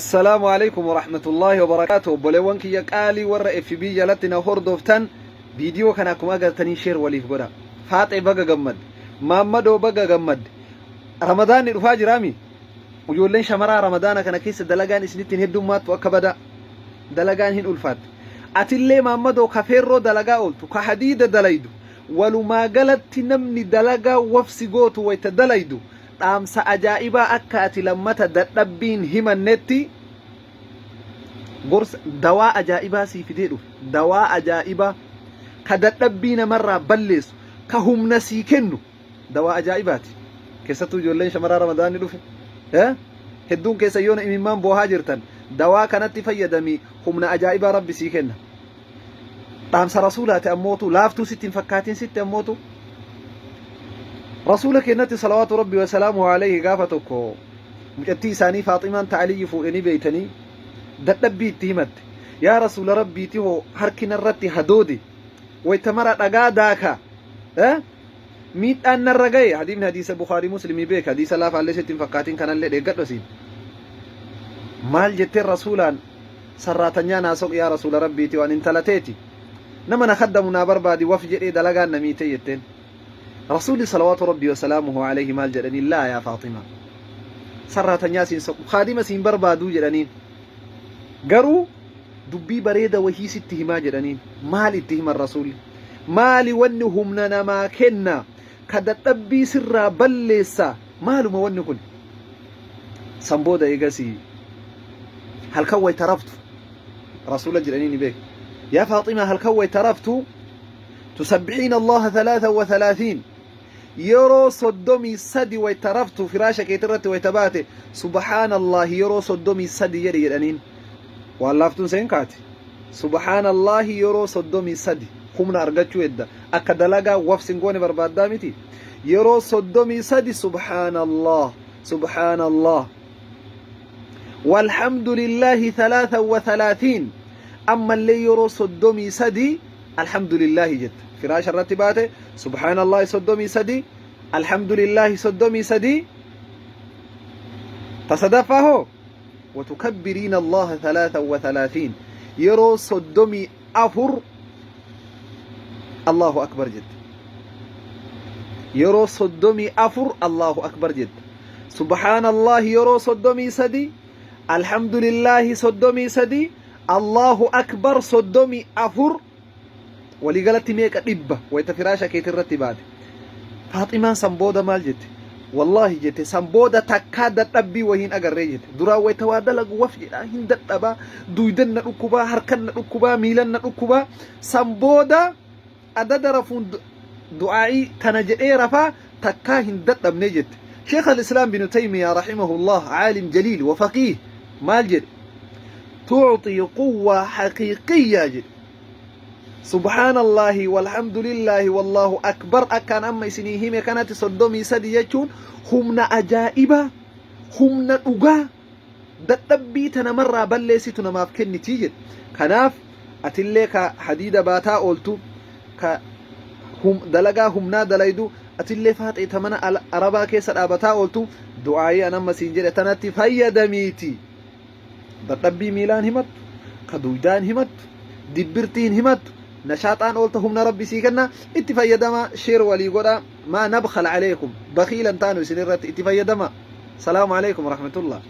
Assalaamu alaikum warahmatullaahi wabarakaatu. Obboleewwan kiyya qaalii warra FB jalatti na hordoftan, viidiyoo kana akkuma agartanii share waliif godha. Faaxee baga gammadde, Maammadoo baga gammadde. Ramadaanni dhufaa jiraami. Ijoolleen shamaraa Ramadaana kana keessa dalagaan isinitti hin heddummaattu, akka badaa dalagaan hin ulfaatti. Atillee Maammadoo ka feerroo dalagaa ooltu, ka hadiida dalaydu, walumaa galatti namni dalagaa wafsi gootu wayta dalaydu, dhaamsa ajaa'ibaa akka ati lammata dadhabbiin himannetti gorsa dawaa ajaa'ibaa sii fidee dhufe. Dawaa ajaa'ibaa ka dadhabbii namarraa balleessu, ka humna sii kennu, dawaa ajaa'ibaati. Keessattuu ijoolleen shamaraa Ramadaanni dhufe hedduun keessa yoona imimmaan boohaa jirtan, dawaa kanatti fayyadamii, humna ajaa'ibaa Rabbi sii kenna. Dhaamsa Rasuulaati ammootu laaftuu sitti hin fakkaatin. Sitti ammootu Rasuula kennatti salawaatu Rabbi wasalaamu alayhi gaafa tokko mucattii isaanii Faaximaan ta Aliyyi fuudhanii beeytanii dadhabbii itti himatte. Yaa Rasuula Rabbiiti, hoo harki narratti hadoode, wayta mara dhagaa daaka, miidhaan narra gaye. Hadiifni hadiisa Bukaarii Muslimii beeka. Hadiisa laafaallee sitti hin fakkaatin, kanallee dheeggadhu. Asiin maal jetteen Rasuulaan? Sarraatanyaa naa soqi, yaa Rasuula Rabbiiti, waan intala teeti, nama na kaddamu naa barbaadi, waf jedhee dalagaan na miite jetteen. Rasuulli salawaatu Rabbii wasalaamuhu alayhi maal jedhaniin? Laa yaa Faaxima, sarraatanyaa siin soqu, kaadima siin barbaaduu jedhaniin, garuu dubbii bareeda wahii sitti himaa jedhaniin. Maal itti himan Rasuulli? Maali wanni humna namaa kenna, ka dadhabbii sirraa balleessa? Maaluma wanni kun? San booda eegasii halkan wayta raftu Rasuula jedhanii ni beeka. Yaa Faaximaa, halkan wayta raftu tusabbixiina Allaha 33, yeroo 33 wayta raftu, firaasha keetirratti wayta baate, subhaanallahi yeroo 33 jedhi jedhaniin. Waan laaftuun seen kaati. Subhaanallahi yeroo 33, humna argachuu edda, akka dalagaa wafsin goone barbaaddaa miti? Yeroo 33 subhaanallah, subhaanallah, walhamdulillahi 33, ammallee yeroo 33 alhamdulillahi jetta. Firaasha irratti baate subhaanallahi 33, alhamdulillahi 33. Ta sadaffaa hoo? Watukabbiriina Allaha 33, yeroo 34 Allahu akbar jette. Yeroo 34 Allahu akbar jette. Subhaanallahi yeroo 33, alhamdulillahi 33, Allahu akbar 34, waliigalatti meeqa? 100 wayta firaasha keeti irratti baate. Faaximaan san booda maal jette? Wallaahi jette, san booda takkaa dadhabbii wahiin agarree jette. Duraan wayta waa dalagu waf jedhaa hin dadhabaa, duydan na dhukkubaa, harkan na dhukkubaa, miilan na dhukkubaa. San booda adada rafuun du'aa'ii tana jedhee rafaa, takkaa hin dadhabne jette. Sheekh al-Islaam bin Taymiyaa rahimahullah, caalim jaliil wa faqiih, maal jedhe? Tuuxii quwwaa haqiiqiyyaa jedhe. Subhaanallaahi walhamdulillaahi wallaahu akbar akkaan amma isinii hime kanatti 33 jechuun humna ajaa'ibaa, humna dhugaa dadhabbii ta namarraa balleessitu namaaf kennitii jedhe. Kanaaf atillee ka hadiida baataa ooltu, ka dalagaa humnaa dalaydu, atillee Faaxee ta mana arabaa keessa dhaabataa ooltu, du'aayii an amma siin jedhe tanatti fayyadamiiti. Dadhabbii miilaan himattu, ka duydaan himattu, dibbirtiin himattu, nashaaxaan oolta, humna Rabbi sii kenna. Itti fayyadama, share walii godha. Maa nabkhal aleekum, bakiilan taanu isin irratti. Itti fayyadama. Salaamu alaikum warahmatullah.